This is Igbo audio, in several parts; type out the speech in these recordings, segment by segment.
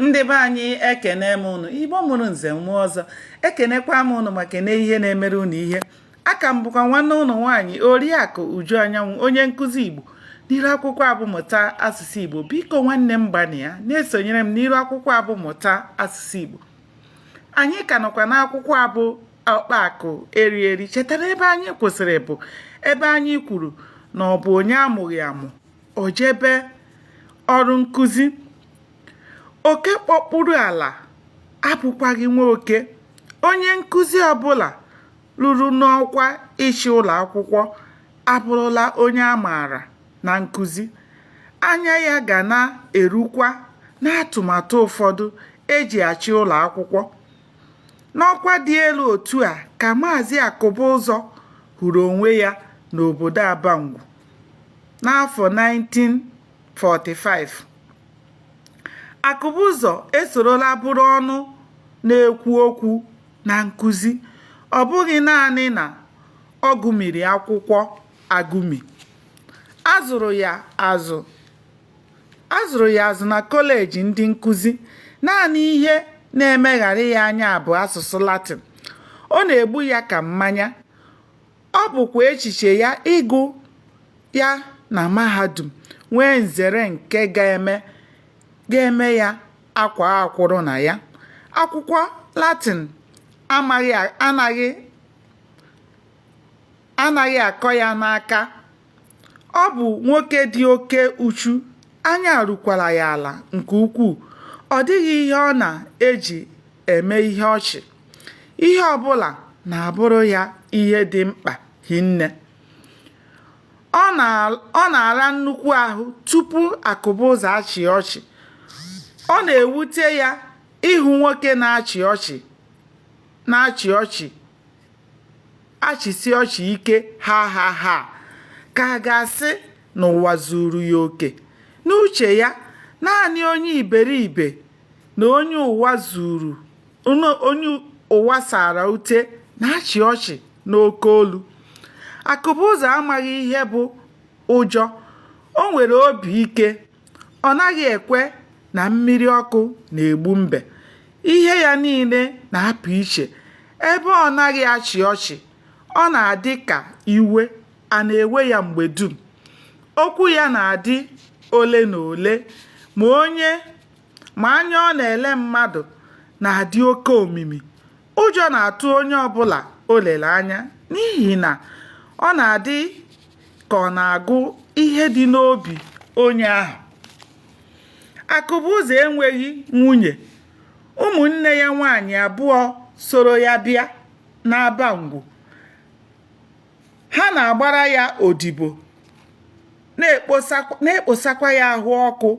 Ndị be anyị, ekene m unu. Igbo mụrụ nze mụọ ọzọ, ekenekwa m unu ma kene ihe na-emere unu ihe. Aka m bụkwa nwanne unu nwaanyị, Oriakụ Uju Anyanwụ, onye nkụzi Igbo n'iru akwụkwọ a bụ Mụta Asụsụ Igbo. Biko nwanne m, gbanịa na-esonyere m n'iru akwụkwọ a bụ Mụta Asụsụ Igbo. Anyị ka nọkwa n'akwụkwọ a bụ Ọkpa Akụ Eri Eri. Chetara ebe anyị kwụsịrị bụ ebe anyị kwuru na ọ bụ onye amụghị amụ o jebe ọrụ nkụzi. Oke kpọkpuru ala abụkwaghị nwa oke. Onye nkụzi ọbụla ruru n'ọkwa ịchị ụlọ akwụkwọ abụrụla onye a maara na nkụzi. Anya ya ga na-erukwa n'atụmatụ ụfọdụ e ji achị ụlọ akwụkwọ. N'ọkwa dị elu otu a ka Maazị Akụbụzọ hụrụ onwe ya n'obodo Abangwu n'afọ 1945. Akụbụzọ esorola bụrụ ọnụ na-ekwu okwu na nkụzi. Ọ bụghị naanị na ọ gụmiri akwụkwọ agụmi. A zụrụ ya azụ A zụrụ ya azụ na kọleji ndị nkụzi. Naanị ihe na-emegharị ya anya bụ asụsụ Latịn. Ọ na-egbu ya ka mmanya. Ọ bụkwa echiche ya ịgụ ya na mahadum nwee nzere nke ga-eme ya a kwaa akwụrụ na ya. Akwụkwọ Latịn anaghị akọ ya n'aka. Ọ bụ nwoke dị oke uchu, anya rukwara ya ala nke ukwuu. Ọ dịghị ihe ọ na-eji eme ihe ọchị. Ihe ọbụla na-abụrụ ya ihe dị mkpa hinne. Ọ na-ara nnukwu ahụ tupu Akụbụzọ achịa ọchị. Ọ na-ewute ya ịhụ nwoke na-achị ọchị achịsi ọchị ike ha ha ha ka a ga-asị na ụwa zuuru ya oke. N'uche ya, naanị onye iberibe na onye ụwa sara ute na-achị ọchị n'oke olu. Akụbụzọ amaghị ihe bụ ụjọ. O nwere obi ike. Ọ naghị ekwe na mmiri ọkụ na-egbu mbe. Ihe ya niile na-apụ iche. Ebe ọ naghị achị ọchị, ọ na-adị ka iwe a na-ewe ya mgbe dum. Okwu ya na-adị ole na ole ma anya ọ na-ele mmadụ na-adị oke omimi. Ụjọ na-atụ onye ọbụla o lere anya n'ihi na ọ na-adị ka ọ na-agụ ihe dị n'obi onye ahụ. Akụbụzọ enweghị nwunye. Ụmụnne ya nwaanyị abụọ soro ya bịa n'Abangwu. Ha na-agbara ya odibo, na-ekposakwa ya ahụ ọkụ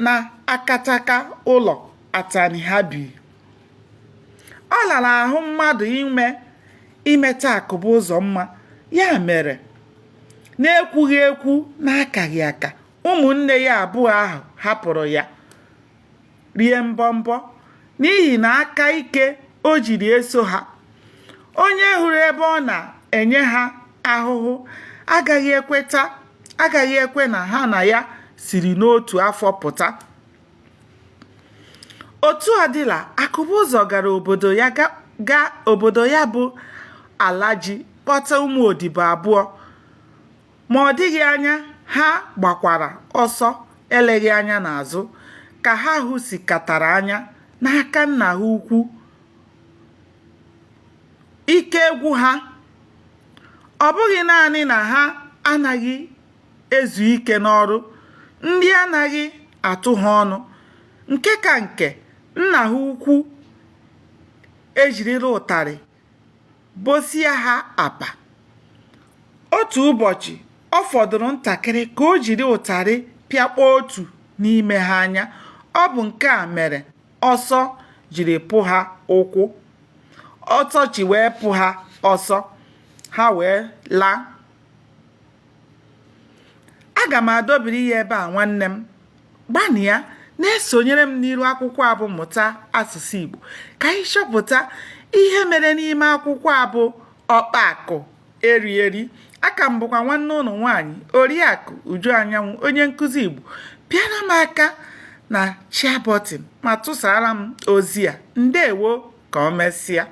n'akataka ụlọ atanị ha bi. Ọ lara ahụ mmadụ imeta Akụbụzọ mma, ya mere, n'ekwughị ekwu n'akaghị aka, ụmụnne ya abụọ ahụ hapụrụ ya rie mbọmbọ n'ihi na aka ike o jiri eso ha. Onye hụrụ ebe ọ na-enye ha ahụhụ agaghị ekwe na ha na ya siri n'otu afọ pụta. Otu ọ dịla, Akụbụzọ gara obodo ya bụ Alaji kpọta ụmụ odibo abụọ. Ma ọ dịghị anya ha gbakwara ọsọ eleghị anya n'azụ ka ha hụsikatara anya n'aka nna ha ukwu ike gwụ ha. Ọ bụghị naanị na ha anaghị ezu ike n'ọrụ, nri anaghị atụ ha ọnụ. Nke ka nke, nna ha ukwu ejirila ụtarị bosia ha apa. Otu ụbọchị, ọ fọdụrụ ntakịrị ka o jiri ụtarị pịakpọọ otu n'ime ha anya. Ọ bụ nke a mere ọsọ jiri pụ ha ụkwụ. Ọsọ ji wee pụ ha ọsọ, ha wee laa. Aga m adọbiri ya ebe a nwanne m. Gbanịa na-esonyere m n'iru akwụkwọ a bụ Mụta Asụsụ Igbo ka anyị chọpụta ihe mere n'ime akwụkwọ a bụ Ọkpa Akụ Eri Eri. Aka m bụkwa nwanne ụnụ nwaanyị, Oriakụ Uju Anyanwụ, onye nkụzi Igbo. Pịara m aka Na share button ma tụsara m ozi a. Ndewo, ka o mesịa.